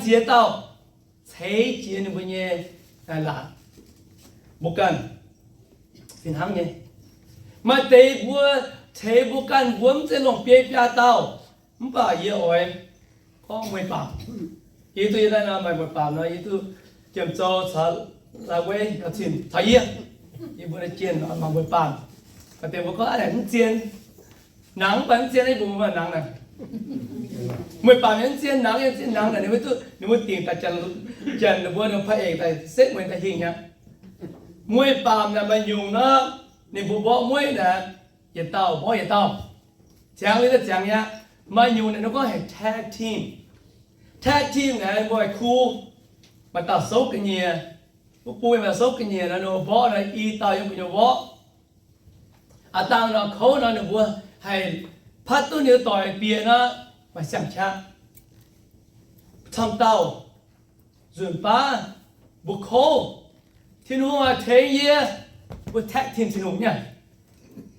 ziex dauh ceix jiez ninh mbuo nyei laatc. Mbuo ganh fih hnangv nyei. Maaih deix mbuo ceix mbuo ganh mbuo mv zeiz longc biei biaa dauh, mv baac yie oix gorngv mueiz-baamc. Yie duqv yie naaiv nor maaih mueiz-baamc nor, yie duqv Jiem Zou caux Lai Wei caux Cim caux yie, yie mbuo naaiv jienh mangc mueiz-baamc. Maaih deix mbuo gorngv aav naaic mv zien, nangx mv baac mv zien, yie mbuo maaih nangx naaic. Mueiz-baamc yaac mv zien, nangx yaac mv zien, nangx naaic ninh mbuo duqv, ninh mbuo dingc daaih janx, janx ninh mbuo nor พระเอก daaih setv mueiz daaih hingh aqv. Mueiz-baamc naaic maaih nyungc nor, ninh mbuo mborqv mueiz naaic, yietc dauh mborqv yietc dauh. Ziangx liuz daaih ziangx aqv. Maaih nyungc naaic ninh gorngv heuc tag team. Tag team naaic mbuo haiz kuv, maaih dauh souv ga'nyiec, mbuo bung maaih souv ga'nyiec nor, ninh mbuo mborqv nor i dauh yiem gu'nyuoz mborqv. Aav dangh nor kouv nor ninh mbuo haih patv duqv ninh doic bieqc nor, maaih siang-qaqv. Camv dauh nzunc baav mbuo kouv, Tin-Hungh aah, tengx yie. Mbuo tag team Tin-Hungh nyei.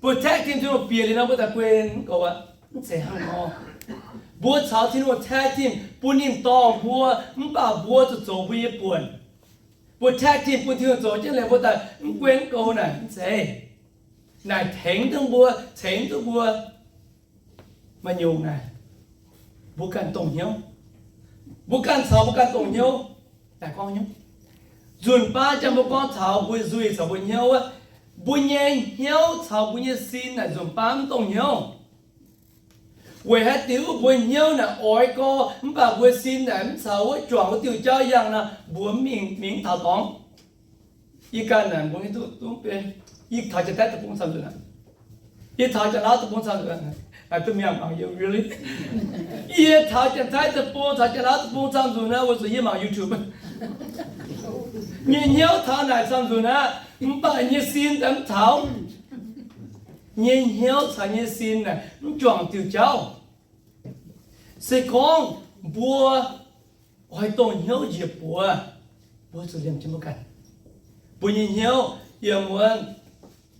Mbuo tag team Tin-Hungh bieqc liuz nor mbuo daaih guei mv goux aqv. Mv zeiz hnangv nor. Mbuo caux Tin-Hungh tag team bun ninh dorh mbuo, mv baac mbuo zuqc zoux mbuo nyei buonc. Mbuo tag team bun Tin-Hungh zoux jienv liuz mbuo daaih mv guei mv goux naaic mv zeiz. Naaic tengx duqv mbuo, ceix duqv mbuo. Maaih nyungc naaic, mbuo ganh dongh hnyouv. Mbuo ganh caux mbuo ganh dongh hnyouv. Naaic gorngv hnyouv. Nzunc baav jangx mbuo gorngv taux mbuo nzuih caux mbuo hnyouv wuov, mbuo nyei hnyouv caux mbuo nyei sin naaic nzunc baav mv dongh hnyouv. Weic haaix diuc mbuo hnyouv naaic oix gorx, mv baac mbuo sin naaic mv caux wuov juangc wuov diuh jauv yangh nor, mbuo mv mingh, mingh mv taux dorngx. Yie ganh naaic mbuo hiuv duqv duqv mv bei. Yie taux Janx-Taiv deic-bung camv nzunc aqv. Yie taux Janx-Laauv deic-bung camv nzunc aqv. Duqv mienh mangc yie, really. Yie taux Janx-Taiv deic-bung caux Janx-Laauv deic-bung camv nzunc aqv, weic zuqc yie mangc YouTube. Nyei hnyouv taux naaic camv nzunc aqv, mv baac nyei sin daaih mv taux. Nyei hnyouv caux nyei sin naaic mv juangc diuh jauv. Se gorngv mbuo oix dongh hnyouv njiec buoz, mbuo zuqc liemh jienv mbuo ganh. Mbuo nyei hnyouv yiem wuov,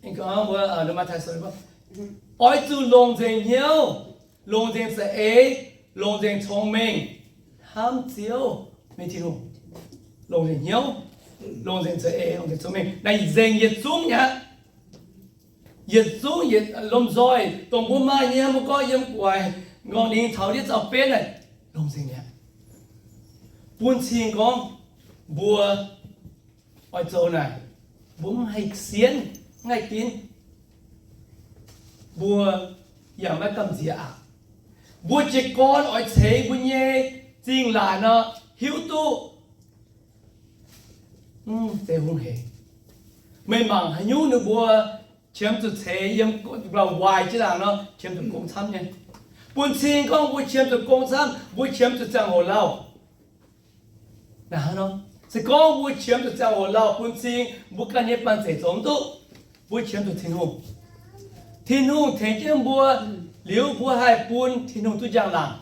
mbuo, mbuo, oix zuqc longc nzengc hnyouv, longc nzengc za'eix, longc nzengc cong-mengh hnamv Ziouv, mengh Tin-Hungh. Longc nzengc hnyouv, longc nzengc za'eix, longc nzengc cong-mengh naaic nzengc yietc zungv nyei aqv. Yietc zungv yietc lomh nzoih dongh mbuo maaih nyei, mbuo gorngv yiem gu'nguaaic, nqorngv ningx taux ndiev zaux-benv naaic, longc nzengc mi'aqv. Bun cing gorngv mbuo oix zoux naaic, mbuo mv haih sienv, mv haih ginv, mbuo yaac maiv gamh nziex aqv. Mbuo jiez gorn oix ceix mbuo nyei zingh laatc nor, hiuv duqv mv zeiz hungh hec. Meih mangc haaix nyungc ninh mbuo qiemx zuqc ceix yiem waaic jienv laangc nor, qiemx zuqc gong camv nyei. Bun cing gorngv mbuo qiemx zuqc gong camv, mbuo qiemx zuqc ziangh hoc lauh. Naaic hnangv nor, se gorngv mbuo qiemx zuqc ziangh hoc lauh bun cing, mbuo ganh nyei banh zeic zoux mv duqv. Mbuo qiemx zuqc Tin-Hungh. Tin-Hungh tengx jienv mbuo liuz, mbuo haih bun Tin-Hungh duqv njang-laangc.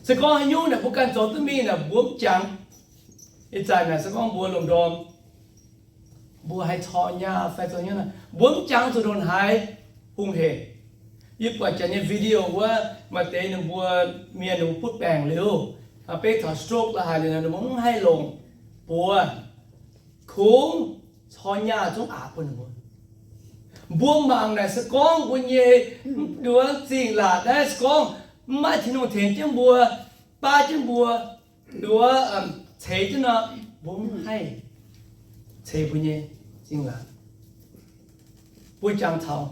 Se gorngv haaix nyungc naaic mbuo ganh zoux duqv mingh naaic, mbuo mv jangx. Ih zanc naaic se gorngv mbuo lomh ndorm mbuo haih cor nyaah fai zoux hnyouv naaic, mbuo mv jangx zuqc ndongc haaix hungh hec. Yie buatc janx nyei video wuov, maaih deix ninh mbuo mienh ninh mbuo butv baengc liuz, beiv taux stroke la'haic liuz, ninh mbuo mv haih longc buoz, kungx cor nyaah zungv aqc bun ninh mbuo. Mbuo mangc naaic se gorngv mbuo nyei nduov zingh laatc naaiv se gorngv mv maaih Tin-Hungh tengx jienv mbuo, baav jienv mbuo, nduov ceix jienv nor, mbuo mv haih ceix mbuo nyei zingh laatc. Mbuo jangx taux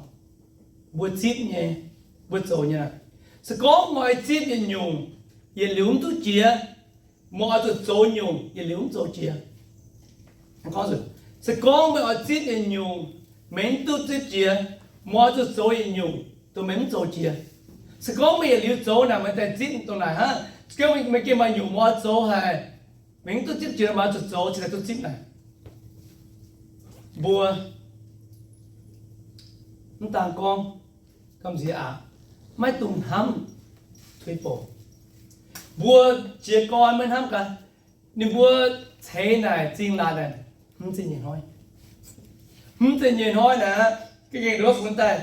mbuo zipv nyei, mbuo zoux nyei. Se gorngv meih oix zipv yietc nyungc, yietc liuz mv duqv jiex, meih oix zuqc zoux nyungc, yietc liuz mv zoux jiex. Se gorngv meih oix zipv yietc nyungc, meih mv duqv zipv jiex, meih oix zuqc zoux yietc nyungc, dongh meih mv zoux jiex. Se gorngv meih yietc liuz zoux naaic, meih daaih zipv dongh naaic hnangv. Se gorngv meih gengh maaih nyungc meih oix zoux haic, meih mv duqv zipv jiex, meih oix zuqc zoux cingx daaih duqv zipv naaic. Mbuo mv daan gorngv gamh nziex aqc, maiv dungx hnamv tuix bouc. Mbuo jiez gorn maiv hnamv gaax, ninh mbuo ceix naaic zingh laatc naaic, hmz zingh nyei hnoi, hmz zingh nyei hnoi naaic, gengh nduov funx daaih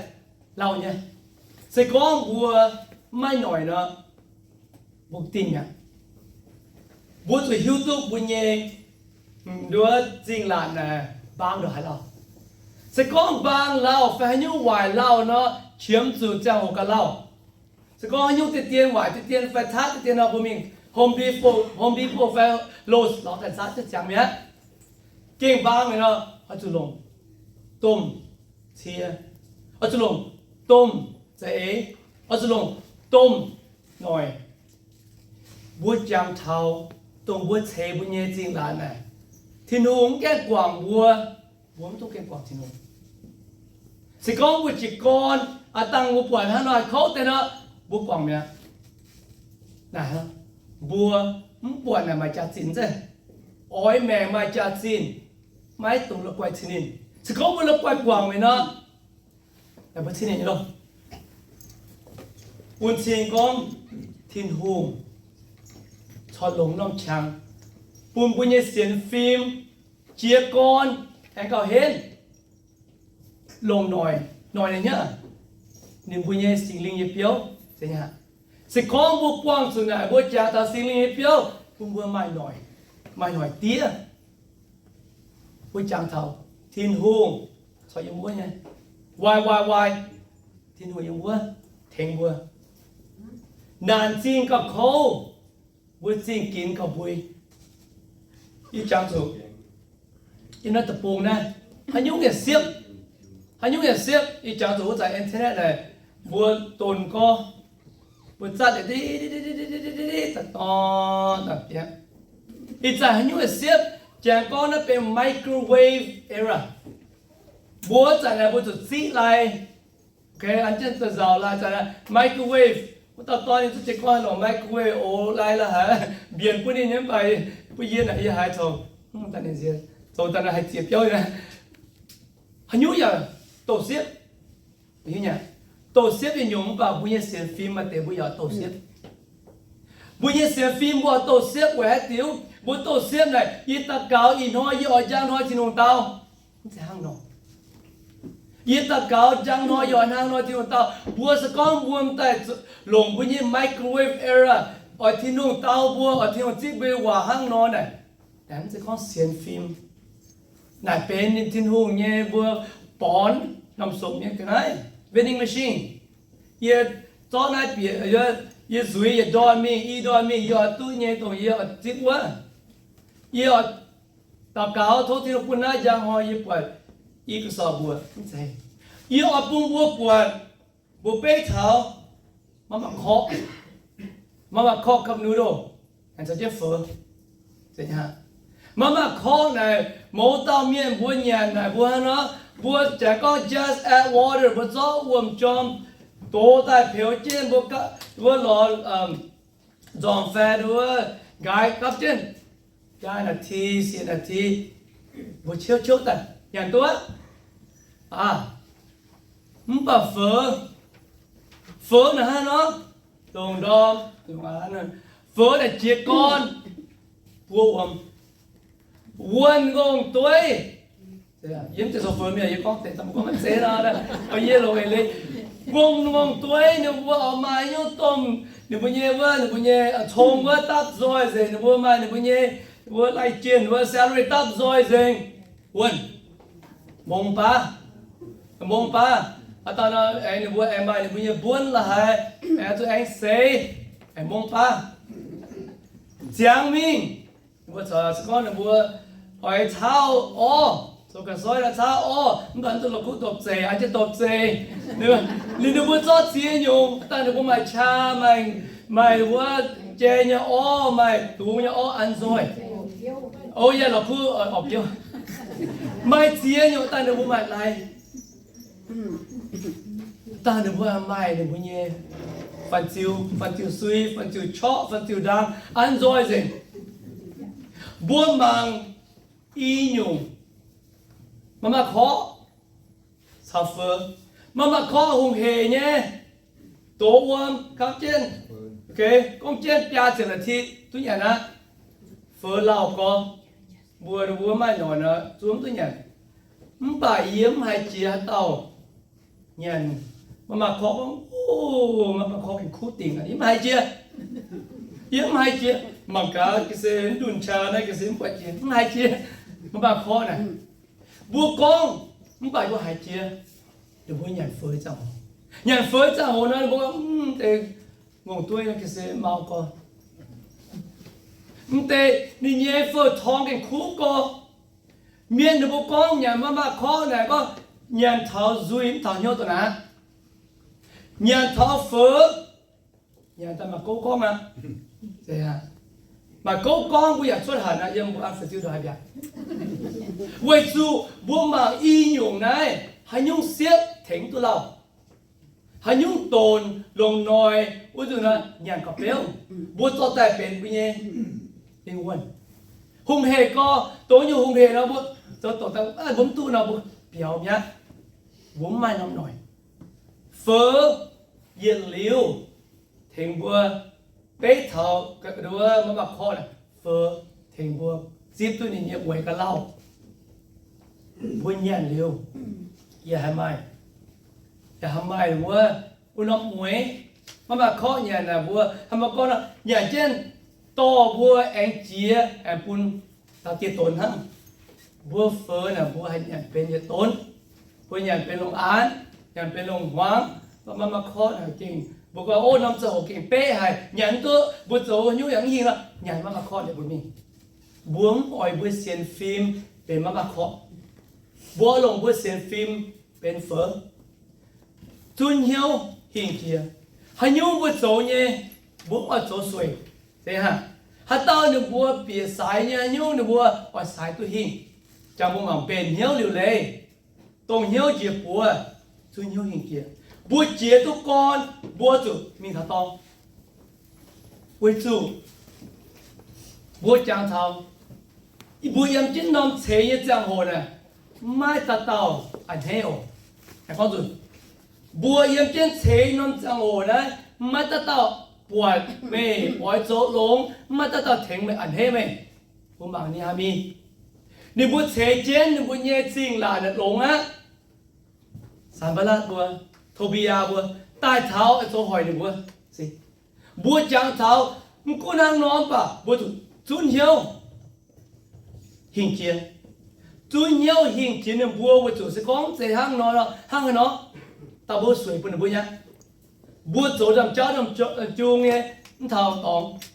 lauh nyei. Se gorngv mbuo maiv noic nor, mbuo dingh mi'aqv. Mbuo zuqc hiuv duqv mbuo nyei nduov zingh laatc naaic mbaang ndongc haaix lauh. Se gorngv mbaang lauh fai haaix nyungc waaic lauh nor, qiemx zuqc ziangh hoc gauh lauh. Se gorngv haaix nyungc deix dien waaic deix dien fai caatv deix dien nor, mbuo mingh Home Depot, Home Depot fai Lowe's lorz daaih caatv jienv ziangx mi'aqv. Gengh mbaang mi'aqv nor, oix zuqc longc domh cie, oix zuqc longc domh za'eix, oix zuqc longc domh noic. Mbuo jangx taux dongh mbuo ceix mbuo nyei zingh laatc naaic, Tin-Hungh mv gaengh guangc mbuo, mbuo mv duqv gaengh guangc Tin-Hungh. Se gorngv mbuo jiez gorn aav dangh mbuo buatc hnangv nor haih kouv deix nor, mbuo guangc mi'aqv. Naaic, mbuo mv buatc naaic maaih jaax-zinh zeiz, oix maengc maaih jaax-zinh, maiv dungx la'guaih cin ninh. Se gorngv mbuo la'guaih guangc mi'aqv nor, naaic mbuo cin ninh nyei loh. Bun cing gorngv Tin-Hungh corc longc norm qangx bun mbuo nyei sienx fim, jiez gorn, aengx gauh henv, longc noic, noic ninh nyei, ninh mbuo nyei Singx Lingh nyei biouv. Se gorngv mbuo buangh zuqc naaic mbuo jangx taux Singx Lingh nyei biouv, bun mbuo maaih noic, maaih noic diev. Mbuo jangx taux Tin-Hungh corc yiem wuov nyei, why why why, Tin-Hungh yiem wuov tengx mbuo. Naanc zingh gauh kouv, mbuo zingh ginx gauh mbui. Yie jangx zuqc yiem naaiv deic-bung naaiv, haaix nyungc yaac siepv, haaix nyungc yaac siepv. Yie jangx zuqc wuov zanc internet naaic, mbuo donx gorx, mbuo zatv deix, daaih dorn daaih biangv. Ih zanc haaix nyungc yaac siepv, jangx gorngv naaiv benx microwave era. Mbuo zanc naaic mbuo zuqc ziqv lai, an jienv nzaaux lai, zanc naaic microwave. Wuov dauh dorn ninh zuqv jiez gorn longc microwave ox lai la'haic, mbienc bun ninh nyei, mv baac bun yie naaic yie haiz zoux, zoux daaih naaic haih ziex biauv nyei. Haaix nyungc yaac douh siepv. Douh siepv nyei nyungc, mv baac mbuo nyei sienx fim maaih deix mbuo yaac douh siepv. Mbuo nyei sienx fim mbuo douh siepv weic haaix diuc? Mbuo douh siepv naaic, yie daux gaux ih hnoi yie oix njang hnoi Tin-Hungh dau. Mv zeiz hnangv nor. Yie daux gaux njang hnoi yie oix hnangv hnoi Tin-Hungh dau. Mbuo se gorngv mbuo m'daaih longc mbuo nyei microwave era, oix Tin-Hungh dau mbuo, oix Tin-Hungh zipv mbuo nyei waac hnangv nor naaic, naaic mv zeiz gorngv sienx fim. Naaic benx ninh Tin-Hungh nyei mbuo born norm sopc nyei ga'naaiv, vending machine. Yie zorqv naaiv bieqc, yie nzuiz yietc ndorn mingh, i ndorn mingh, yie oix duqv nyei dongh yie oix zipv wuov. Yie oix daux gaux tov Tin-Hungh bun naaiv njang hnoi yie buatc i ga'sorqv mbuoqc. Yie oix bun mbuo buatc, mbuo beiv taux ma'maah korqv, ma'maah korqv cup noodle, aengx caux jienv feux. Ma'maah korqv naaic, mouz dauh mienh mbuo nyanc naaic mbuo hnangv nor, mbuo jangx gorngv just add water, mbuo zorqv wuom-jorm dox daaih peux jienv, mbuo lorz nzormc faen wuov nqaaix gapv jienv, jaa naaic ti, siec naaic ti, mbuo ciouv ciouv daaih nyanc duqv aqv. Mv baac feux, feux naaic hnangv nor, longc ndorm, feux naaic jiez gorn, buo wuom, wuonh ngongh dueiv. Yie mv zeiz zoux feux mienh, yie gorngv deix daaih mbuo gorngv maiv zeiz nor, yie longc eix leiz. Ngongh, ngongh dueiv ninh mbuo oix maaih nyungc domh, ninh mbuo nyei wuov, ninh mbuo nyei cong wuov dapv nzoih nzengc, ninh mbuo maaih ninh mbuo nyei wuov lai-jienh wuov salary dapv nzoih nzengc. Wuonh, mongh baav, mongh baav. Aa, dauh nor aengx ninh mbuo aengx maaih ninh mbuo nyei mbuonv la'haiz, aengx zuqc aengx seix, aengx mongh baav. Ziangx mingh, ninh mbuo corc se gorngv ninh mbuo oix caauv orv, zoux ga'soiv nor caauv orv, mv baac mv duqv la'kuqv dopc zeic, an jienv dopc zeic. Liuz ninh mbuo zorqv ziex nyungc daaih, ninh mbuo maaih qaa, maaih, maaih wuov jai nyei orv, maaih dungz nyei orv an nzoih. O yaac la'kuqv orv biouv. Maaih ziex nyungc daaih ninh mbuo maaih lai. Daaih ninh mbuo maaih ninh mbuo nyei fanh ziu, fanh ziu sui, fanh ziu qorqv, fanh ziu ndaang, an nzoih nzengc. Mbuo mangc i nyungc, ma'maah korqv caux feux. Ma'maah korqv hungh heic nyei, dox wuom gapv jienv, gorngv jienv biaa ziepc naaic ti duqv nyanc aqv. Feux lauh gorx, mbuo, mbuo maaih noic nor zungv duqv nyanc. Mv baac yie mv haiz jiex haaix dauh nyanc ma'maah korqv gorngv, o, ma'maah korqv gengh kuv dingc aqv. Yie mv haiz jiex. Yie mv haiz jiex. Mangc gaax ga'sie ndunh qaqv naaiv ga'sie mv buatc jiex, mv haiz jiex, mv baac korqv naaic. Mbuo gorngv mv baac mbuo haiz jiex. Ninh mbuo nyanc feux ziangh hoc, nyanc feux ziangh hoc nor, ninh mbuo gorngv, Mv deix ngongh dueiv ga'sie mau gorx. Mv deix ninh nyei fouv-torng gengh kuv gorx. Mienh ninh mbuo gorngv nyanc maiv maaih korqv naaic gorngv nyanc taux nzuih mv taux hnyouv daaih naaic. Nyanc taux feux, nyanc daaih maaih gouv gorngv aqv. Maaih gouv gorngv mbuo yaac cuotv hanc aqv, yiem mbuo an feix diuv ndongc haaix mbiaauc. Weic zuqc mbuo mangc i nyungc naaiv haaix nyungc siepv tengx duqv lauh. Haaix nyungc donx longc noic wuov nzunc nor nyanc gauh beuv, mbuo zorqv daaih benx mbuo nyei lingh wuonh. Hungh hec gorx, dongh nyungc hungh hec nor mbuo zoux doqc daaih mbuo mv duqv nor mbuo biaux mi'aqv. Mbuo mv maaih norm noic. Feux yietc liuz tengx mbuo beiv taux maiv maaih korqv, feux tengx mbuo zipv duqv ninh nyei uix ga'lauh. Mbuo nyanc liuz yaac haih maaih, yaac haih maaih wuov, wuov norm mueix. Maiv maaih korqv nyanc naaic mbuo haih maaih gorngv nor nyanc jienv dorh mbuo aengx jiex aengx bun dauh dieh donx hnangv. Mbuo feux naaic mbuo haih nyanc benx yietc donx, mbuo nyanc benx longc aanx, nyanc benx longc hmuangx, maiv maaih korqv naaic gengh mbuo gorngv, Ov, norm ziangh hoc gengh beqv haic, nyanc mv duqv, mbuo zoux nyungc yaac mv hingh nor, nyanc maiv maaih korqv liuz mbuo mingh. Mbuo mv oix mbuo sienx fim benx maiv maaih korqv. Mbuo longc mbuo sienx fim benx feux. Zunv hnyouv hingh jiex. Haaix nyungc mbuo zoux nyei, mbuo mv oix zoux sueic. Zeiz hnangv, haaix dauh ninh mbuo bieqc saaix nyei haaix nyungc ninh mbuo oix saaix duqv hingh. Jangx mbuo mangc mbenc hnyouv liuc leiz, dongh hnyouv njiec buoz, zunv hnyouv hingh jiex. Mbuo jiez duqv gorn, mbuo zuqc mingh taux dorngx. Weic zuqc mbuo jangx taux, mbuo yiem jienv norm ceix nyei ziangh hoc naaic, maiv dauh dauh a'hneiv oc. Gorngv nzunc, mbuo yiem jienv ceix norm ziangh hoc naaiv, maiv dauh dauh buatc meih oix zoux longx, maiv dauh dauh tengx meih a'hneiv meih. Mbuo mangc ninh haih mingh, ninh mbuo ceix jienv ninh mbuo nyei zingh laatc naaic longx aqv. Sanx^mbaa^latv mbuo, Tobiaa mbuo daaih taux oix zoux hoic ninh mbuo. Mbuo jangx taux mv gunv hnangv nor mv baac mbuo zuqc zunv hnyouv hingh jiex. Zunv hnyouv hingh jiex ninh mbuo weic zuqc se gorngv zeiz hnangv nor, hnangv haaix nor, dauh mbuo sueic bun ninh mbuo nyei aqv. Mbuo zoux ndamv-jauv ndamv-jung nyei mv taux dorngx.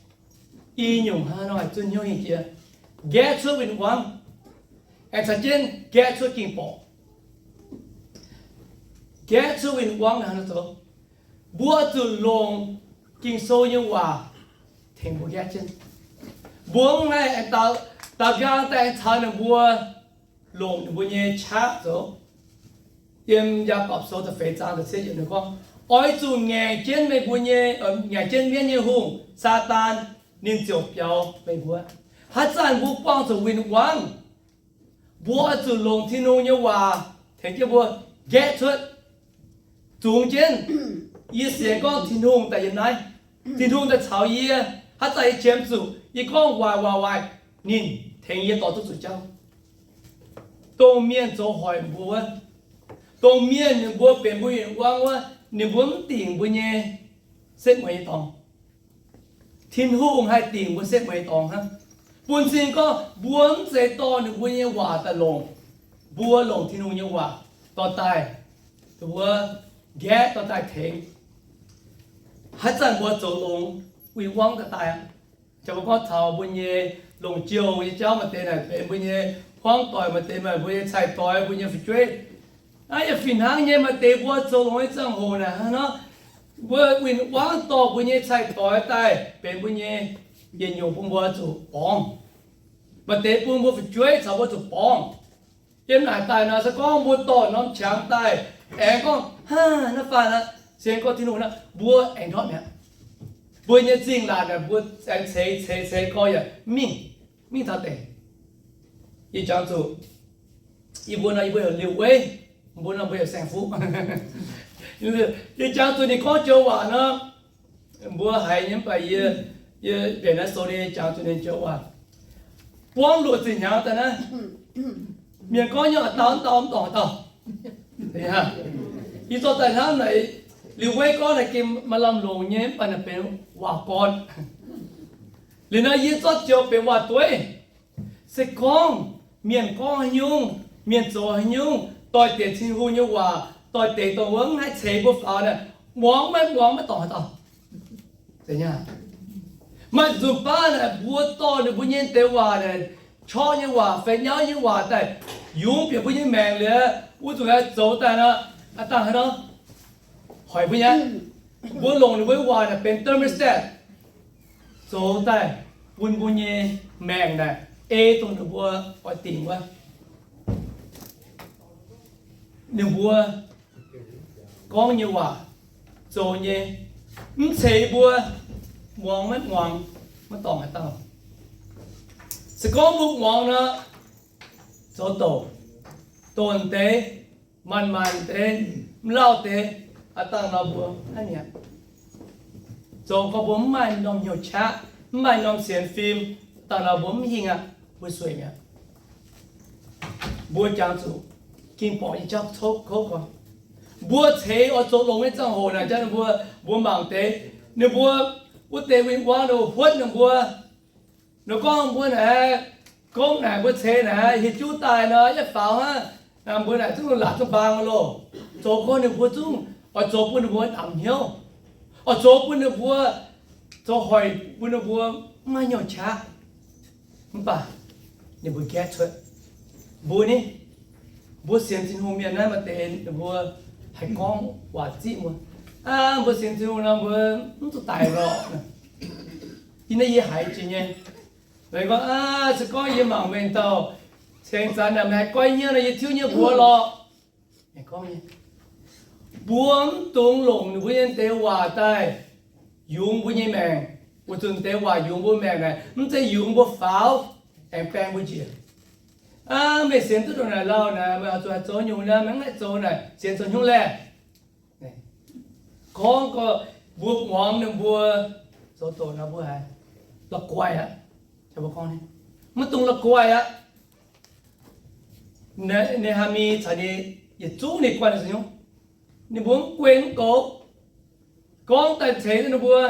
I nyungc hnangv haaix nor haih zunv hnyouv hingh jiex, nqaeqv cuotv win-wangv, aengx caux jienv nqaeqv cuotv ging-borqc. Nqaeqv cuotv win-wangv hnangv haaix nor zoux? Mbuo zuqc longc Ging-Sou nyei waac tengx mbuo nqaeqv jienv. Mbuo mv haih daaux nqaang daaih caux ninh mbuo longc ninh mbuo nyei qaqv zoux. Yiem Yaagorpc Sou da'feix zaang da'cietv yiemc ninh gorngv, Oix zuqc ngaengc jienv meih mbuo nyei, ngaengc jienv mienv nyei hungh, Saadaan, ninh ziouc biaux meih mbuo. Haaix zanc mbuo buangh zuqc win-wangv, mbuo oix zuqc longc Tin-Hungh nyei waac tengx jienv mbuo nqaeqv cuotv. Zungx jienv, yie sienx gorngv Tin-Hungh daaih yiem naaiv. Tin-Hungh daaih caux yie. Haaix zanc yie qiemx zuqc, yie gorngv waaic waaic waaic, ninh tengx yie dorh duqv zuqc jauv. Dongh mienh zoux hoic mbuo wuov, dongh mienh ninh mbuo benx mbuo win-wangv wuov, ninh mbuo mv dingc mbuo nyei setv mueiz nyei dorngx. Tin-Hungh haih dingc mbuo setv mueiz nyei dorngx hnangv. Bun cing gorngv mbuo mv zeiz dorh ninh mbuo nyei waac daaih longc, mbuo longc Tin-Hungh nyei waac dorh daaih, wuov, nqaeqv dorh daaih tengx. Haaix zanc mbuo zoux longx, win-wangv ga'daaih aqv. Jangx mbuo gorngv taux mbuo nyei longc jouh nyei jauv, maaih deix naaic benx mbuo nyei hmuangv doic, maaih deix maaih mbuo nyei cai-doix, mbuo nyei fu'jueiv. Naaiv yaac fih hnangv nyei, maaih deix mbuo zoux longx nyei ziangh hoc naaic hnangv nor, mbuo win-wangv dorh mbuo nyei cai-doix daaih benx mbuo nyei yietc nyungc bun mbuo zuqc borngz. Maaih deix bun mbuo fu'jueiv caux mbuo zuqc borngz. Yiem naaic daaih nor, se gorngv mbuo dorh norm qangx daaih, aengx gorngv, Hnangv naaiv faanh aqv, sienx gorngv Tin-Hungh nor, mbuo aengx ndortv mi'aqv. Mbuo nyei zingh laatc naaic mbuo aengx ceix ceix ceix gorx yaac mingh, mingh taux deix. Yie jangx zuqc, yie mbuo nor yie mbuo heuc liuh weiv, mbuo nor mbuo heuc saeng-fuqv. Yie jangx zuqc ninh gorngv joux waac nor, mbuo haiz nyei mv baac yie, yie mbenc naaiv sou ninh jangx zuqc ninh joux waac. Buangv luoqc zinh hnyangx daaih naaiv, mienh gorngv nyei dauh mv dauh mv dorngc dauh. Yie zorqv daaih hnamv naaic, liuh weiv gorngv naaic gengh maaih lamh longc nyei mv baac naaic benx waac-gorn. Liuz nor yie zorqv joux benx waac-dueiv. Se gorngv mienh gorngv haaix nyungc, mienh zoux haaix nyungc, doix-dekc Tin-Hungh nyei waac, doix-dekc dongh wuov mv haih ceix mbuo faaux naaic, muangx maiv muangx maiv dorngc haaix dauh. Maaih nzunc baav naaic mbuo dorh ninh mbuo nyei deix waac naaic, corc nyei waac fai nyauv nyei waac daaih yungz bieqc mbuo nyei maengc liuz, wuov zuqc zoux daaih nor, aav dangh haaix nor hoic mbuo nyei. Mbuo longc ninh mbuo nyei waac naaic benx thermostat, zoux daaih bun mbuo nyei maengc naaic ei dongh ninh mbuo oix dingc wuov. Ninh mbuo gorngv nyei waac, zoux nyei, mv ceix mbuo muangx maiv muangx, maiv dorngc haaix dauh. Se gorngv mbuo muangx nor, zoux douc, douc deix, maanc maanc deix, mv lauh deix, aav dangh nor mbuo hnangv mi'aqv. Zoux gorngv mbuo mv maaih norm hnyouv qaqv, mv maaih norm sienx fim, dangh nor mbuo mv hingh aqv, mbuo sueih mi'aqv. Mbuo jangx zuqc ging borqc nyei jauv kouv gorngv, mbuo ceix oix zoux longx nyei ziangh hoc naaic, jangx ninh mbuo, mbuo mangc deix, ninh mbuo wuov deix win-wangv ninh mbuo huotv ninh mbuo. Ninh gorngv mbuo naaic, gorngv naaic mbuo ceix naaic hieh juv daaih nor, yietv faaux hnangv, mbuo naaic zungv laatc zungv mbaang loh. Zoux gorngv ninh mbuo zungv oix zoux bun ninh mbuo namx hnyouv, oix zoux bun ninh mbuo, zoux hoic bun ninh mbuo mv maaih hnyouv qaqv. Mv baac ninh mbuo gaeqv cuotv. Mbuo ni, mbuo sienx Tin-Hungh mienh naaiv maaih deix ninh mbuo haih gorngv waac ziqv mbuo. Aa, mbuo sienx Tin-Hungh nor mbuo mv zuqc daic lorqc. Yie naaiv yie haiz jiex nyei. Gorngv, aa, se gorngv yie mangc meih dauh ceng zanc naaic, meih haih goiv hnyouv nor, yie tiuv nyei mbuox lorqc. Mbuo mv dungx longc ninh mbuo nyei deix waac daaih yungz mbuo nyei maengc. Weic zuqc deix waac yungz mbuo maengc naaic, mv zeiz yungz mbuo faaux, aengx baeng mbuo njiec. Aa, meih sienx duqv ndongc naaic lauh naaic, meih oix zuqc haih zoux nyungc naaic, meih mv haih zoux naaic, sienx zoux hnyouv laeh. Gorngv gorx mbuo muangx ninh mbuo zoux doqc nor, mbuo haiz la'guaih aqv. Maiv dungx la'guaih aqv. Ne^haa^mi caux ninh yietc zungv ninh guanh zoux hnyouv, ninh mbuo mv guei mv goux. Gorngv daaih ceix ninh mbuo,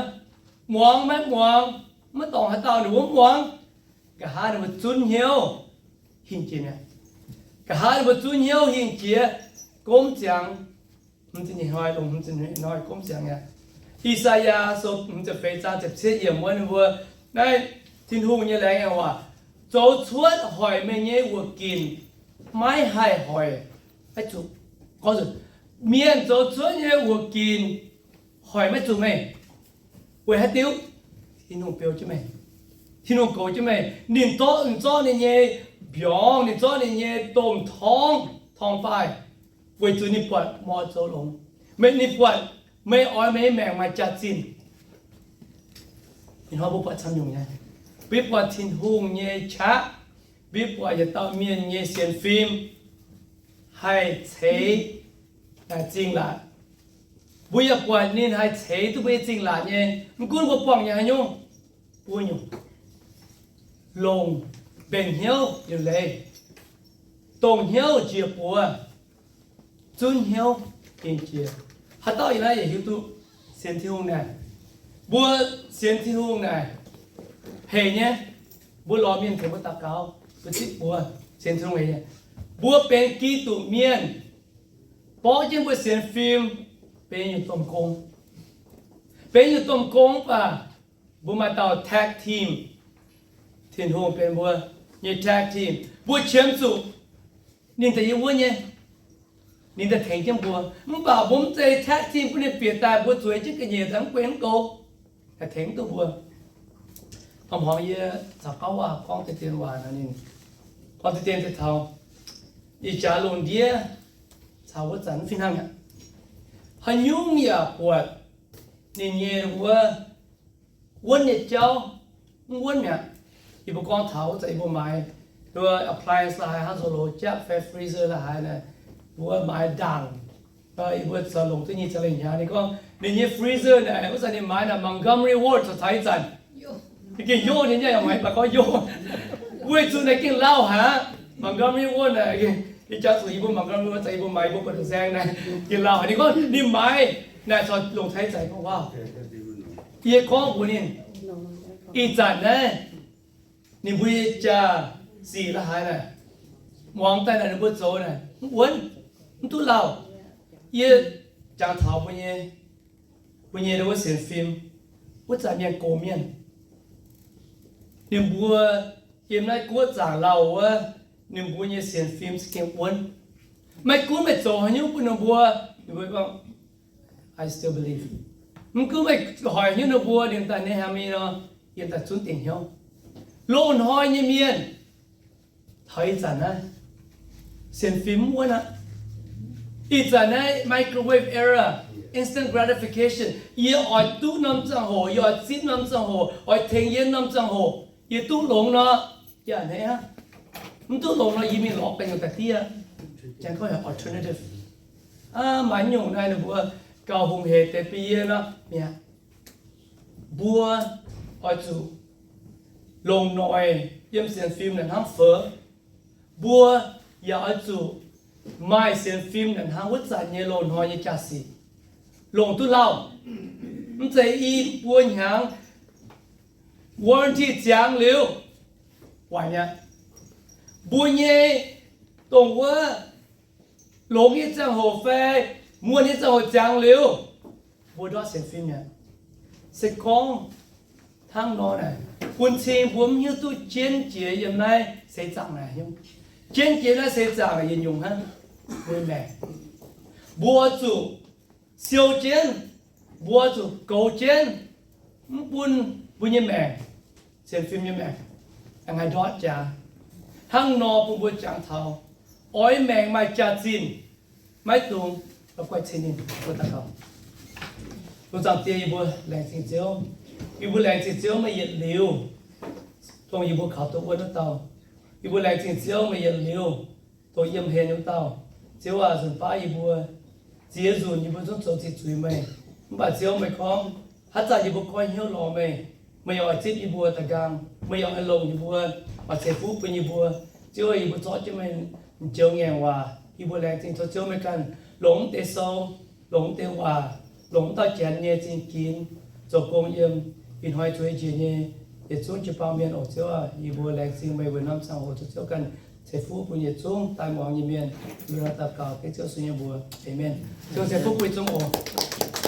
muangx maiv muangx, maiv dorngc haaix dauh ninh mbuo mv muangx. Nqa'haav ninh mbuo zunv hnyouv hingh jiex mi'aqv. Nqa'haav ninh mbuo zunv hnyouv hingh jiex, gomv ziangx, hmz ziepc hnoi longc hmz ziepc hnoi gomv ziangx mi'aqv. I^saa^yaa Sou hmz ziepc feix zaang ziepc cietv yiemc wuov ninh mbuo, naaiv Tin-Hungh nyei laengz waac, zoux cuotv hoic meih nyei wuoqc ginc maiv haih hoic maiv zuqc. Gorngv mienh zoux cuotv nyei wuoqc ginc hoic maiv zuqc meih. Weic haaix diuc? Tin-Hungh beu jienv meih. Tin-Hungh goux jienv meih. Ninh zorqv, ninh zorqv ninh nyei mbiorngz, ninh zorqv ninh nyei domh torngv torngv-baaih, weic zuqc ninh buatc meih oix zoux longx. Meih, ninh buatc meih oix meih nyei maengc maaih jaax-zinh. Ih hnoi mbuo buatc camv nyungc nyei. Mbuo buatc Tin-Hungh nyei qaqv. Mbuo buatc yietc dauh mienh nyei sienx fim haih ceix zingh laatc. Mbuo yaac buatc ninh haih ceix duqv mbuo nyei zingh laatc nyei. Mv gunv mbuo buangh nyei haaix nyungc, buo nyungc, longc mbenc hnyouv liuc leiz, dongh hnyouv njiec buoz, zunv hnyouv gengh jiex. Haaix dauh yiem naaiv yaac hiuv duqv sienx Tin-Hungh naaic, mbuo sienx Tin-Hungh naaic hec nyei. Mbuo lorz mienh tengx mbuo daux gaux, mbuo zipv buoz, sienx Tin-Hungh hec nyei. Mbuo benx Giduc mienh, borqv jienv mbuo sienx fim, benx nyungc domh gong. Benx nyungc domh gong mv baac mbuo maaih dauh tag team. Tin-Hungh benx mbuo nyei tag team. Mbuo qiemx zuqc ninh daaih yiem wuov nyei, ninh daaih tengx jienv mbuo. Mv baac mbuo mv zeiz tag team bun ninh bieqc daaih, mbuo zueiz jienv ga'nyiec daaih mv guei mv goux, haih tengx mv duqv mbuo. Hnangv hmuangx yie caux gauv waac gorngv deix dien waac nor, ninh gorngv deix dien deix taux ih jaax lungh ndiev caux wuov zanc mv fih hnangv aqv. Haaix nyungc yaac buatc ninh nyei wuov wuonv nyei jauv, mv wuonv mi'aqv. Yie mbuo gorngv taux wuov zanc yie mbuo maaiz appliance la'haaix, hnangv zoux loz jaqv fai freezer la'haaix naaic, mbuo maaiz ndaangc. Yie mbuo zoux longc duqv nyei za'lengh hnyangx. Ninh gorngv ninh nyei freezer naaic, wuov zanc ninh maaiz naaic Montgomery Ward caux taux ih zanc, ninh gengh yoh nyei, yaac maaiz baac gorngv yoh. Weic zuqc naaic gengh lauh haic aqv. Montgomery Ward naaic, ih jaax zuqc yie mbuo Montgomery Ward, yie mbuo maaiz yie mbuo buatc nzaeng naaic gengh lauh haic. Ninh gorngv ninh maaiz naaic caux longc taux ih zanc, gorngv waac, yie gorngv mbuox ninh, Ih zanc naaiv ninh mbuo nyei jaa-sic la'haaix naaic, muangx daaih naaic ninh mbuo zoux naaic mv wuonv, mv duqv lauh. Yie jangx taux mbuo nyei, mbuo nyei wuov sienx fim, wuov zanc mienh gox mienh, ninh mbuo yiem naaiv guoqv zaangc lauh wuov, ninh mbuo nyei sienx fim za'gengh wuonv. Maiv gunv meih zoux haaix nyungc bun ninh mbuo, ninh mbuo gorngv, I still believe. Mv gunv meih hoic haaix nyungc ninh mbuo, ninh daaih nyei hnyangx-mi nor, yiem daaih zunv dingc hnyouv. Loz-hnoi nyei mienh, taux ih zanc naaiv, sienx fim mv wuonv aqv. Ih zanc naaiv microwave era, instant gratification, yie oix duqv norm ziangh hoc, yie oix zipv norm ziangh hoc, oix tengx yie norm ziangh hoc, yie duqv longx nor, yie a'hneiv aqv. Mv duqv longx nor, yie mingh lorz ganh nyungc daaih diev. Janx gorngv heuc alternative. Aa, maaih nyungc naaiv ninh mbuo gauh hungh hec deix bun yie nor, mi'aqv. Mbuo oix zuqc longc noic yiem sienx fim naaic hnangv feix. Mbuo yaac oix zuqc maaih sienx fim naaic hnangv wuov zanc nyei loz-hnoi nyei jaa-sic, longc duqv lauh. Mv zeiz i buo hnyangx warranty ziangx liuz, waaic mi'aqv. Mbuo nyei dongh wuov longx nyei ziangh hoc fai muonh nyei ziangh hoc ziangx liuz, mbuo ndortv sienx fim mi'aqv. Se gorngv hnangv nor naaic, bun cing mbuo mv hiuv duqv jienv jiex yiem naaiv seix zaangc naaic. Jienv jiex naaiv seix zaangc yietc nyungc hnangv, mbuo nyei maengc. Mbuo zuqc siou jienv, mbuo zuqc goux jienv, mv bun mbuo nyei maengc, sienx fim nyei maengc, aengx haih ndortv jaax. Hnangv nor bun mbuo jangx taux oix maengc maaih jaax-zinh, maiv dungx la'guaih cing ninh. Mbuo daux gaux. Lungh zaangc Diex, yie mbuo laengz zingh Ziouv. Yie mbuo laengz zingh Ziouv meih yietc liuz dongh yie mbuo kaux duqv wuonv wuov dauh. Yie mbuo laengz zingh Ziouv meih yietc liuz dongh yiem hlen wuov dauh. Ziouv aac, nzunc baav yie mbuo ziex nzunc yie mbuo zungv zoux ziqc zuiz meih. Mv baac Ziouv meih gorngv, haaix zanc yie mbuo goiv hnyouv lorz meih, meih yaac oix zipv yie mbuo da'nqaang. Meih yaac oix longc yie mbuo, oix ceix fuqv bun yie mbuo. Ziouv, yie mbuo zorqv jienv meih m'joux ngaengc waac, yie mbuo laengz zingh tov Ziouv meih ganh longc mv deix sou, longc mv deix waac, longc mv dauh Janx nyei zingh ginx zoux gong yiem ih hnoi zueiz njiec nyei yietc zungv jiu-baang mienh oc. Ziouv aac, yie mbuo laengz zingh meih weic norm ziangh hoc tov Ziouv ganh ceix fuqv bun yietc zungv daaih muangx nyei mienh. Yie mbuo daux gaux dengv Ziouv Yesu nyei mbuox. Amen. Ziouv ceix fuqv bun zungv oc.